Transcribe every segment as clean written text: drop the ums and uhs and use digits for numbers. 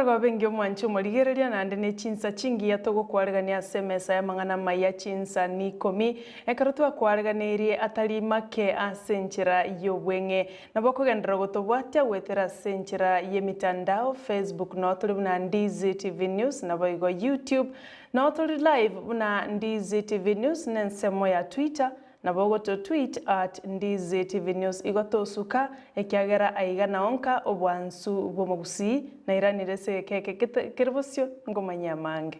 Emarogoba engiya omwanche omorigereria naende ne chinsa chingiya togokwaregania ase emesa y'amang'ana amaya chinsa nikomi, ekero twakwareganeirie atari make ase enchera y'obweng'e. Nabo okogenderera gotobwatia goetera ase enchera y'emitandao, Facebook noo tore buna Ndizi TV News naboigo YouTube noo tori live buna Ndizi TV News na ensemo ya Twitter Nabo ogoto tweet at Ndizi TV News igo tosuka ekiagera aiga nao nka obwansu bw'omogusii nairanire ase egeka eke kere bosio ngomanyie amange.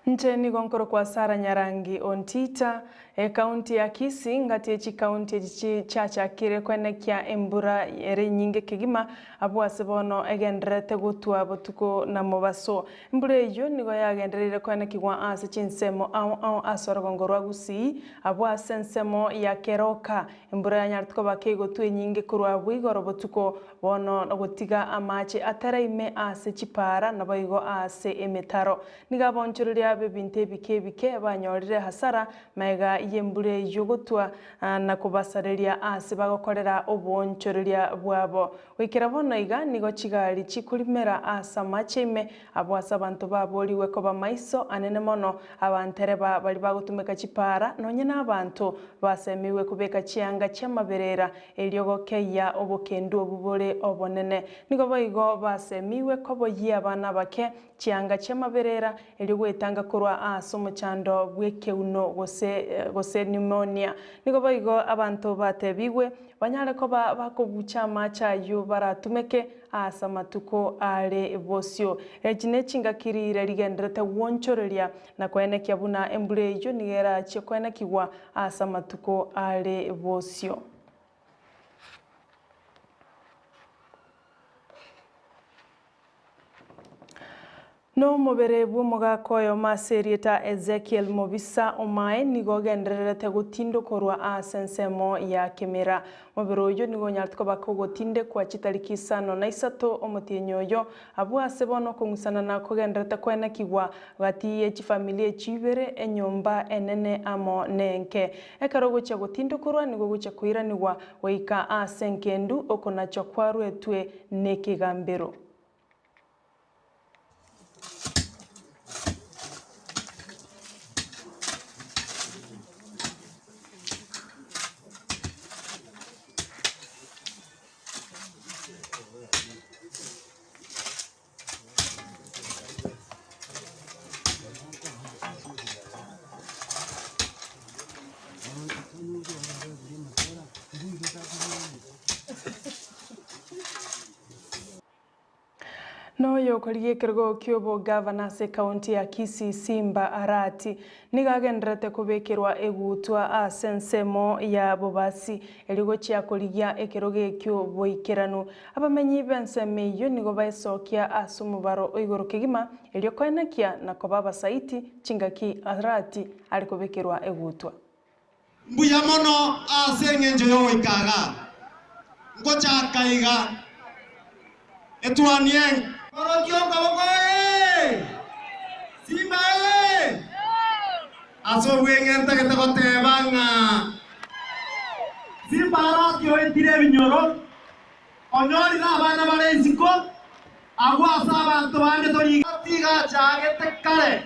Inche nigo nkorokwa Sarah Nyarangi Ontita, Ekaunti ya Kisii ngati ye chikaunti echi chiachakire koenekia embura ere enyinge kegima abwo ase bono egendererete gotwa botuko na mobaso. Embura eyio nigo yagendereire koenekigwa ase chinsemo ao ao ase orogongo rwa Gusii abwo ase ensemo ya Keroka embura yanyarete koba kegotwa enyinge korwa abwo igoro botuko Bono nogotiga amache ataraime ase chipaara, naboigo aase emetaro. Nigo abaonchoreria b'ebinto ebike ebike banyorire hasara magega y'embura eyio gotwa na kobasareria aase bagokorera oboonchoreria bwabo. Goikera bono iga nigo chigari chikorimera aase amache ime, abwo ase abanto baboorigwe koba maiso anene mono, abantereba baria bagotumeka chipaara, nonya nabaanto basemigwe kobeka chianga chi'amaberera Erio gokeyia obokendu obwo bore obonene. Nigo boigo basemigwe koboyia abana abake chianga chi'amaberera, erio gwetanga korwa aase omochando bw'ekeuno gose gose pneumonia. Nigo boigo abanto batebigwe banyare koba bakobucha amache ayio baratumeke aase amatuko are bosio. Echi nechingaki riire rigenderete gwonchoreria na koenekia buna embura eyio nigo erachie koenekigwa ase amatuko are bosio. Nomobere bw'omogaka oyomo ase erieta Ezekiel Mobisa Omae nigo ogendererete gotindokorwa ase ensemo ya Kemera. Omobere oyio nigo onyarete koba kogotindekwa chitariki isano na isato omotienyi oyo, abwo ase bono okong'usanana kogendererete koenekigwa gati ye chifamiri echio ibere, enyomba enene amo nenke. Ekero ogochia gotindokorwa nigo ogochia koiranigwa goika aase enkendu okonachwa kwarwetwe nekegambero. Noyo okorigia ekerogo ki'obogavana ase ekaunti ya Kisii Simba Arati nigo agendererete kobekerwa egutwa ase ensemo ya Bobasi erio gochia korigia ekerogo ekio boikeranu. Abamenyi b'ensemo eyio nigo baesokia ase omobaro o igoro kegima erio koenekia na koba abasaiti chingaki Arati are kobekerwa egutwa. Mbuya mono ase engencho y'ogoika igaa. Ngochaka iga, etuani enke. Orokia okoboko ee! Simba ee! Ase obweng'e ntagete goteba ng'a Simba arokia oetire ebinyoro, onyorire abana bare isiko, agwo ase abanto bande tori. Tiga achagete kare.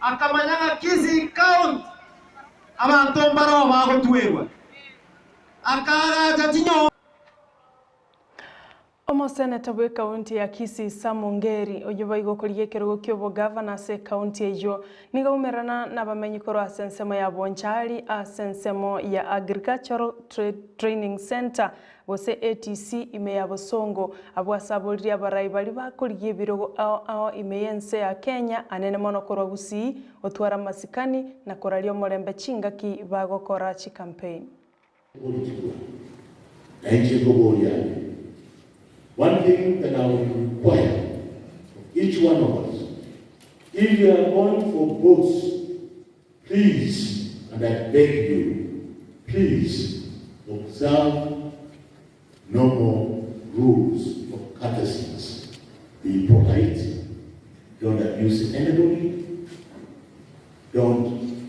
Akamanya ng'a Kisii County abanto mbaroo bagotwerwa. Akaagacha chinyomba. Omoseneta bw'ekaunti ya Kisii Sam Ongeri, oyio boigo okorigia ekerogo ki'obogavana ase ekaunti eyio, nigo aumerana nabamenyi korwa ase ensemo ya Bonchari ase ensemo ya Agricultural Training Centre gose ATC ime ya bosongo, abwo ase aboririe abarai baria bakorigia ebirogo ao ao ime y'ense ya Kenya anene mono korwa Gusii, gotwara amasikani na koraria omorembe chingaki bagokora chicampaign. Korikigwa, na inche nkoboria ande, One thing that I will require of each one of us, if you are going for votes, please, and I beg you, please observe normal rules of courtesies. Be polite. against anybody, don't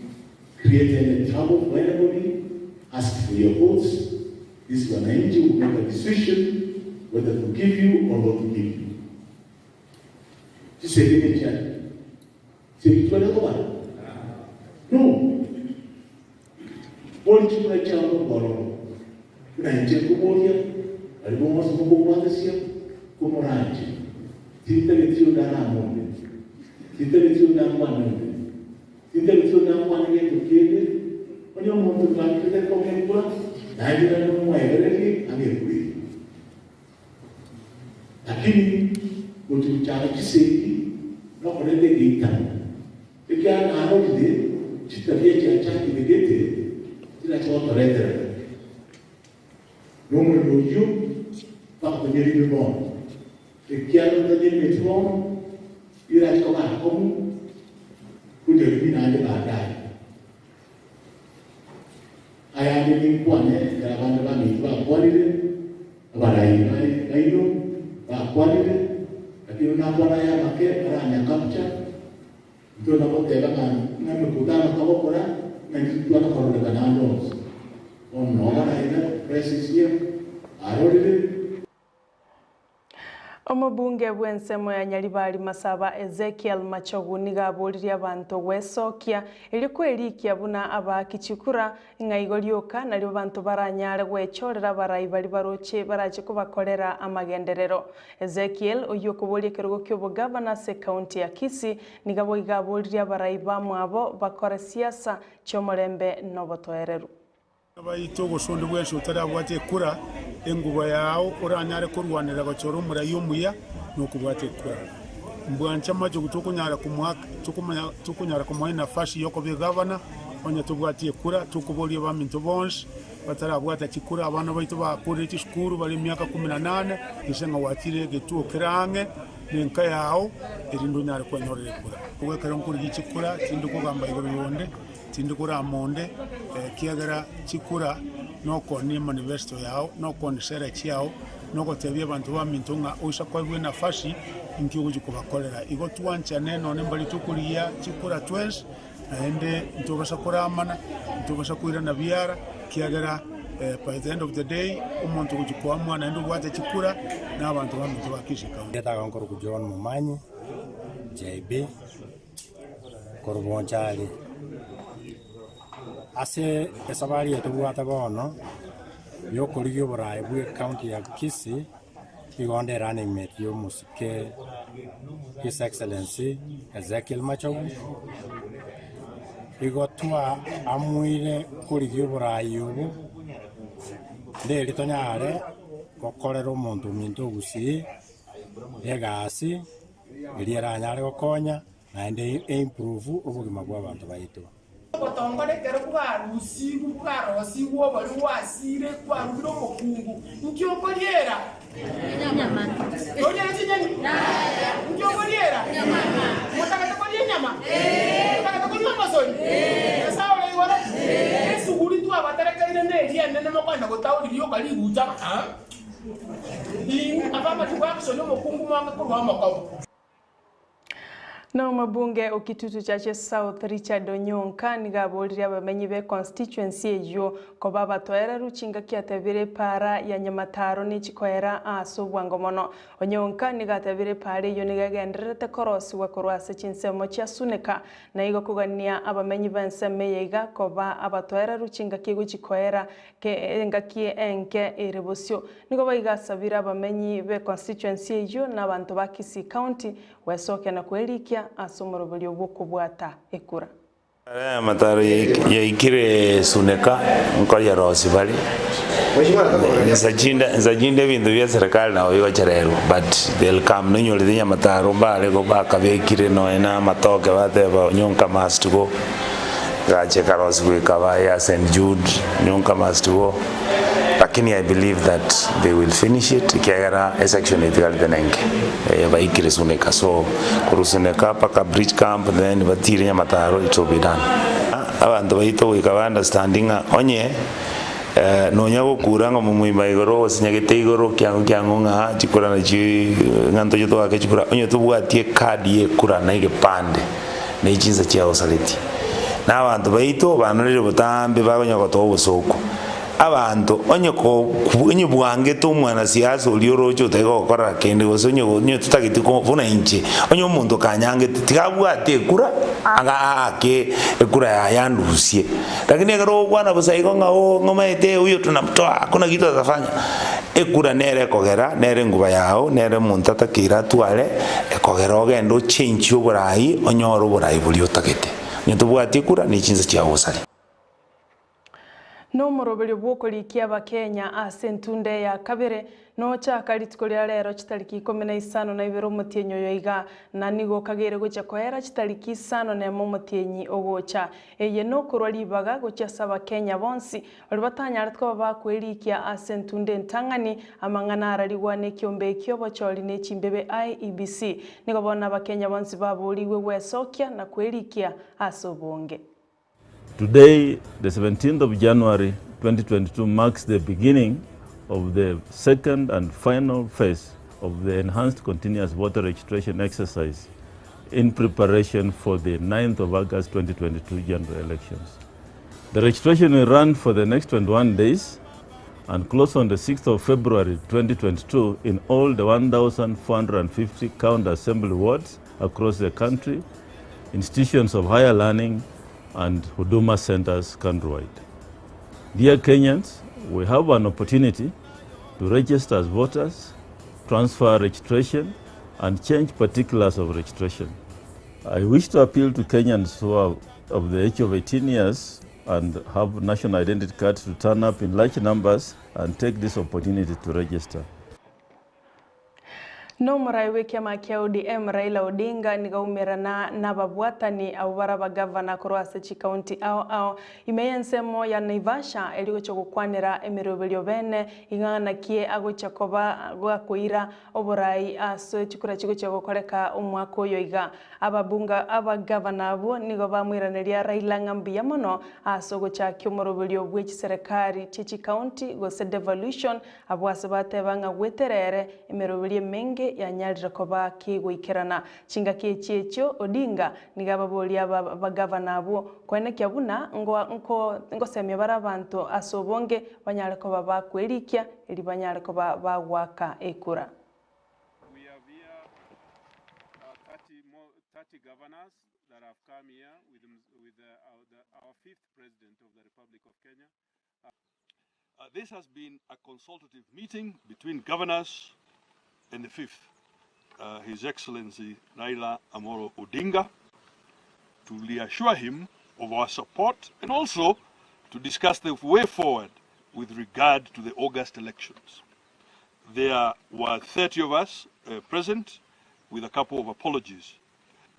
create any trouble for anybody, ask for your votes. This wananchi will make a decision whether to give you or not to give you. Chisegi nechiani? Chisegi tware kobara? No. Bori chikura chiao nobwororo. Buna inche nkoboria, baria bonsi mokobwatesia, komoranche. Tintageti onde arame onde, tintageti onde akwane onde, tintageti onde akwane gento kende, onye omonto twachete kogekwa, naende naende momoegererie ang'ekurerie. Lakini gochia gochaka chisegi nokoreta egeitano, ekiagera narorire chitabia chiachakire gete chirache gotoreterera. Nomorero oyio mpaka tonyerime bono, ekiagera totanyerimeti bono, irache koba akong'u konyerimi naende baadaye. Ayande ninkwane ekero abande baminto bakwanire, abarai baino bakwanire, lakini nakwane aya amake baranyakapcha, intwe nagoteba ng'a ng'a emekutano togokora, ng'a intwe titwana kororekana ande onsi. Bono noo baraire press here, arorire. Omobunge bw'ensemo ya Nyaribari Masaba Ezekiel Machogu nigo aboririe abanto gwesokia erio kwerikia buna abaaki chikura ng'a igo rioka nario abanto baranyare gwechorera abarai baria baroche barache kobakorera amagenderero. Ezekiel oyio okoboria ekerogo ki'obogavana ase ekaunti ya Kisii nigo boigo aboririe abarai bamwabo bakore siasa chi'omorembe nobotoereru. Abaito gose onde bwensi otarabwate ekura, enguba yao oranyare korwanera gochora omorai omuya nokobwata ekura. Mbwanche amachogu tokonyara komoa tokonyara komoa enafasi yokoba egavana onye tobwati ekura, tokoboria abaminto bonsi batarabwata chikura abana baito bakorire chisukuru bare emiaka kumi na nane gose ng'a gwachire egetuo kere ang'e nenka yao erinde onyare kwenyorera ekura. Ekero nkorigia chikura tindi kogamba igoro yonde. Tindi korama onde, ekiagera chikura nokoonia emanifesto yao, nokoonia sera chiao, nogotebia abanto baminto ng'a oisa koegwa enafasi, inki ogochia kobakorera. Igo twanchane nonye mbaria tokorigia chikura twensi, naende ntobasa koramana, ntobasa koirana biara, ekiagera by the end of the day, omonto ogochia koamua naende obwate chikura, na abanto baminto ba Kisii County. Ndietaga nkorokwa John Momanyi, JB. Korwa Bonchari ase esabari eye tobwate bono yokorigia oboraai bwe county ya Kisii, igo onde running mate ya omosike His Excellency Ezekiel Machogu, igo twaamuire korigia oboraai obo, nderi tonyare gokorera omonto ominto o Gusii egasi. Erio eranyare gokonya naende eimprove obogima bw'abanto baito. Obotongore ekero bwarusigwe bwarosigwe obori gwasire kwarugire omokungu, nki okoriera? Toriere chinyeni? Nki okoriera? Motagete koria enyama? Motagete koria omosori? Nyasae ore igoro, esuguri twabaterekeire neria enene mokoenda gotaori rioka rigucha. Inwe abamachiko Aksoni omokungu mwange korwa omokobo. Na omobunge o Kitutu Chache South Richard Onyonka nigo aboririe abamenyi be constituency eyio koba abatoereru chingaki atebire epaara ya Nyamataro nechikoera ase obwango mono. Onyonka nigo atebire epaara eyio nigo egendererete korosigwa korwa ase chinsemo chia Suneka na igo kogania abamenyi b'ensemo eye iga koba abatoereru chingaki egochikoera Engaki enke ere bosio, nigo baigasabire abamenyi be constituency eyio na abanto ba Kisii County gwesokia na kwerikia ase omoroberio bw'okobwata ekura. Aya amataro yaikire Suneka nkoyerosia bare, nsa chinde nsa chinde ebinto bia serikali nabo bigochererwa but they'll come nonyorete nyamataro mbare bakabekire nonya na amatoke bateba nyonka must go. Egacha ekarosigwa ekaba ya St Jude Nyonka must go lakini I believe that they will finish it ekiagera esection etigarete nenke eye baikire Suneka so korwa Suneka mpaka Bridge Camp then batire Nyamataro it will be done. Abanto baito goika ba understand ng'a onye. Nonya gokura ng'a omomoima igoro osinyagete igoro kiang'o kiang'o ng'a chikura nachio ng'a ntoche toake chikura onye tobwati ecard ya ekura na egepande na chinsa chiagosaretie. Na abanto baito banorire botambe bakonya gotoa obosooku. Abanto onye ko onye bwangete omwanasiasa oria oroche otari gokorera kende gose onye onye totageti ko buna inche, onye omonto kanyangete tiga abwate ekura anga aake ekura yaye andusie. Lakini ekero ogokwana bosa igo ng'a oo ng'omaete huyo tunamtoa hakuna kitu atafanya, ekura nere ekogera nere enguba yao nere omonto atakeire atware ekogera ogende ochenchie oborai onyore oborai boria otagete. Onye tobwati ekura ne chinsa chia gosaria. Nomoroberio bw'okorikia Abakenya ase entunda eya kabere nochaka rituko ria rero chitariki ikomi na isano na ibere omotienyi oyo iga, na nigo okageire gochia koera chitariki isano nemo omotienyi ogocha. Eye nokorwa ribaga gochia ase Abakenya bonsi baria batanyarete koba bakwerikia ase entunda entang'ani amang'ana ararigwa nekiombe ekio obochori ne chimbebe IEBC. Nigo bono Abakenya bonsi baborigwe gwesokia na kwerikia ase obonge. Today, the 17th of January 2022 marks the beginning of the second and final phase of the enhanced continuous voter registration exercise in preparation for the 9th of August 2022 general elections. The registration will run for the next 21 days and close on the 6th of February 2022 in all the 1,450 county assembly wards across the country, institutions of higher learning, and Huduma centers countrywide. Dear Kenyans, we have an opportunity to register as voters, transfer registration, and change particulars of registration. I wish to appeal to Kenyans who are of the age of 18 years and have national identity cards to turn up in large numbers and take this opportunity to register. Nomorai bw'ekiama kia ODM Raila Odinga nigo aumerana nababwatani abwo bare abagavana korwa ase chikaunti ao ao ime y'ensemo ya Naivasha erio gochia gokwanera emeroberio bene ing'a naki agochia koba gakoira oborai ase chikura chigochia gokoreka omwaka oyo iga. Ababunga abagavana abwo nigo bamoiraneria Raila ng'a mbuya mono ase ogochakia omoroberio bwe chiserekari chie chikaunti gose devolution Abwo ase bateba ng'a goetera ere, emeroberio emenge yanyarire koba kegoikerana. Chingaki echi echio Odinga nigo ababoria aba abagavana abwo koenekia buna ngosemia bare abanto ase obonge banyare koba bakwerikia eri banyare koba bagoaka ekura. We have here 30, more, 30 governors that have come here with, with our, the, our fifth president of the Republic of Kenya. Uh, this has been a consultative meeting between governors and the fifth, uh, His Excellency Raila Amolo Odinga, to reassure him of our support and also to discuss the way forward with regard to the August elections. There were 30 of us uh, present with a couple of apologies.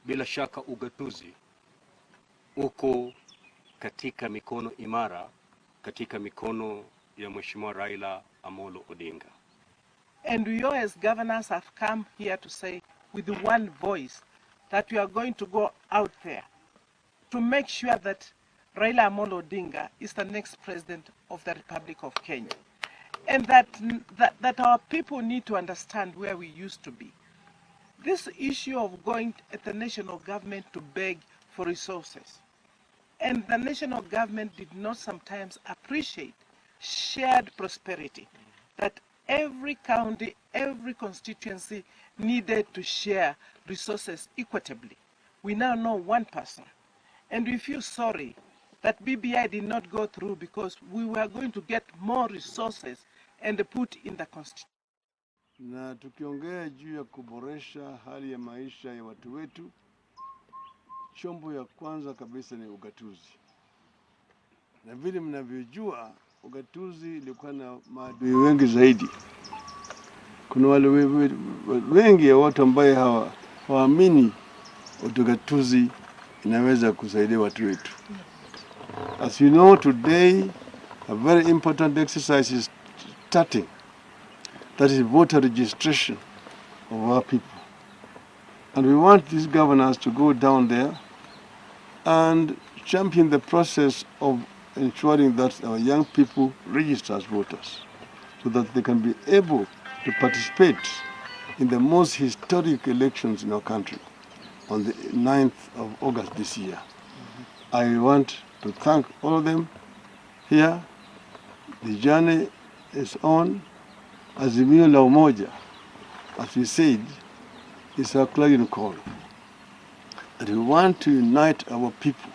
Bila shaka ugatuzi uko katika mikono imara, katika mikono ya Mheshimiwa Raila Amolo Odinga. And we all as governors have come here to say with one voice that we are going to go out there to make sure that Raila Amolo Odinga is the next president of the Republic of Kenya. And that, that, that our people need to understand where we used to be. This issue of going at the national government to beg for resources, and the national government did not sometimes appreciate shared prosperity, that every county, every constituency needed to share resources equitably. We now know one person. And we feel sorry that BBI did not go through because we were going to get more resources and put in the constitution. Na tukiongea juu ya kuboresha hali ya maisha ya watu wetu, chombo ya kwanza kabisa ni ugatuzi, na vile mnavyojua ugatuzi ilikuwa na maadui wengi zaidi. Kuna wale wengi ya watu ambaye hawa hawaamini ugatuzi inaweza kusaidia watu wetu. As you know, today a very important exercise is starting. That is voter registration of our people. And we want these governors to go down there and champion the process of ensuring that our young people register as voters so that they can be able to participate in the most historic elections in our country on the 9th of August this year. I want to thank all of them here. The journey is on. Azimio la Umoja, as we said, is our clarion call. That we want to unite our people,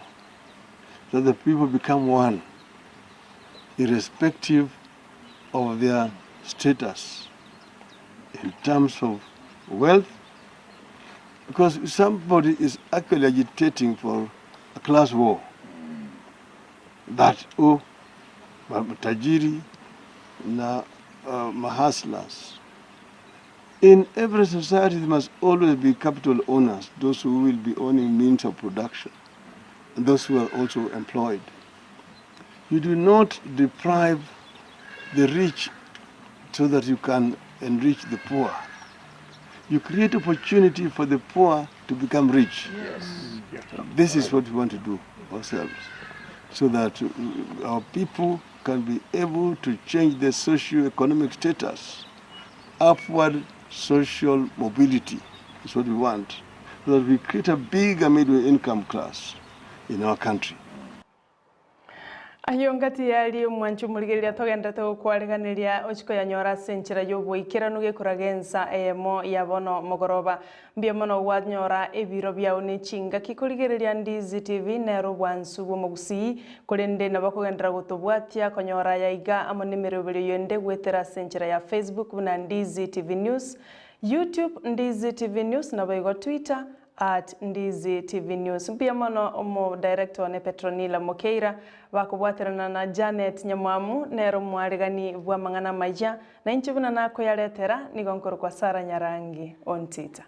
that the people become one, irrespective of their status in terms of wealth, because somebody is actually agitating for a class war, that oh, matajiri na mahustlers. In every society, there must always be capital owners, those who will be owning means of production, and those who are also employed. You do not deprive the rich so that you can enrich the poor. You create opportunity for the poor to become rich. This is what we want to do ourselves, so that our people can be able to change their socio-economic status. Upward social mobility is what we want, so that we create a bigger middle income class in our country. Ayio ngati yari omwancho omorigereria togenderete gokwariganeria ochiko yanyora ase enchera ya oboikeranu gekoraga ensa eyemo ya bono mogoroba. Mbuya mono gwanyora ebiro biao ne chingaki korigereria Ndizi TV nero obwansu bwa omogusii korende nabo okogenderera gotobwatia konyora aya iga amo na emeroberio yende goetera ase enchera ya Facebook buna Ndizi TV News, YouTube Ndizi TV News naboigo Twitter At Ndizi TV News. Mbuya mono omo director one Petronila Mokeira bakobwaterana na Janet Nyamwamu nere omwaregani bw'amang'ana amayia na inche buna nakoyaretera nigo nkorokwa Sarah Nyarangi Ontita.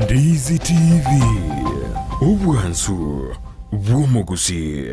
Ndizi TV, obwansu bw'omogusii.